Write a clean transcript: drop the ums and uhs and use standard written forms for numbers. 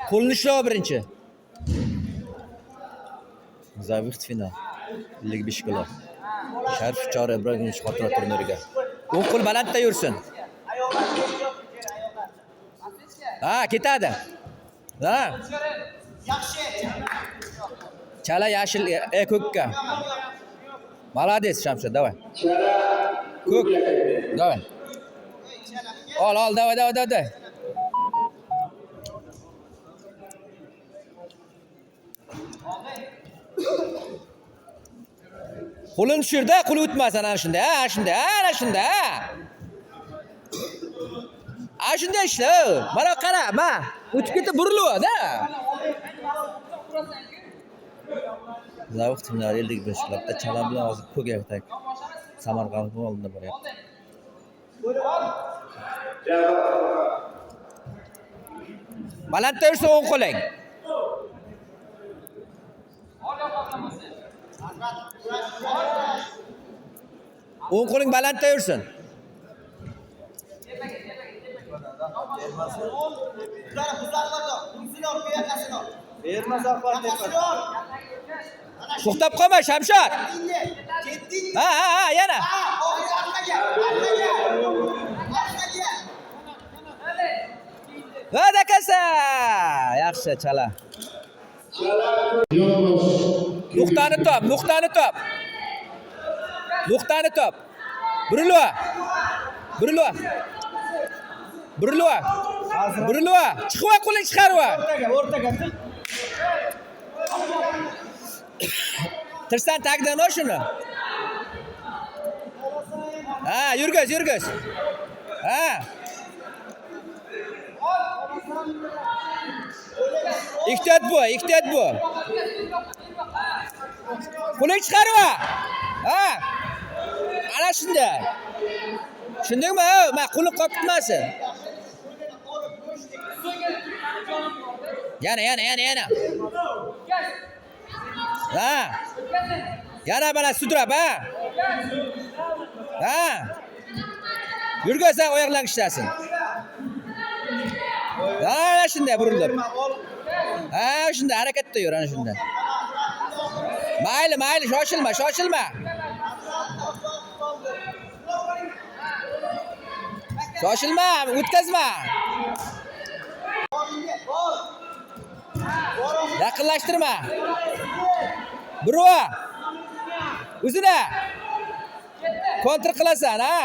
Qo'lni ushlab birinchi. Zavixt final. 55 kilo. Sharif Chori Ibrohimovich xotira turniriga. O'ng qo'l balandda yursin. Ha, ketadi. Ha. Chala yashil, ko'kka. Молодец, Shamshod, давай. Chala Ko'k. ko'k. Давай. Ol, ol, давай, давай, давай, давай. Qo'lini tushirda, qo'li o'tmasin ana shunda, ha, shunda, ha, ana shunda, ha. Ana shunda ishla. Mana qara, ma. O'tib ketib buriladi-da. Zaviq timlar 55 kilobda chala bilan hozir ko'k yaktak. Samarqandning oldida boryapti. Balandda yursa o'ng qo'ling. O'ng qo'ling balandda yursin. To'xtab qolma, Shamshod. Ha, ha, ha, yana. Va dakasa. Yaxshi, chala. Yonbosh. Nuqtani top, nuqtani top. Nuqtani top. Burilva. Burilva. Burilva. Burilva. Chiqva, qo'ling chiqarva. O'rtaga, o'rtaga. Tirsan tagdan ol shuni. Ha, yurgiz, yurgiz. Ha. Ehtiyot bo'l, ehtiyot bo'l. Qo'ling chiqarva. Ha. Ana shunday. Tushundingmi? Ma qo'li qolib ketmasin. Yana, yana, yana, yana. Ha. Yana mana sudrab, ha. Ha. Yurgaz, ha, oyoqlaring ishlasin. Ha, ana shunday burilib. Ha, shunday harakatda yur, ana shunday. Mayli, mayli, shoshilma, shoshilma. Shoshilma, o'tkazma. Yaqinlashtirma. Burva. O'zini. Kontr qilasan, ha?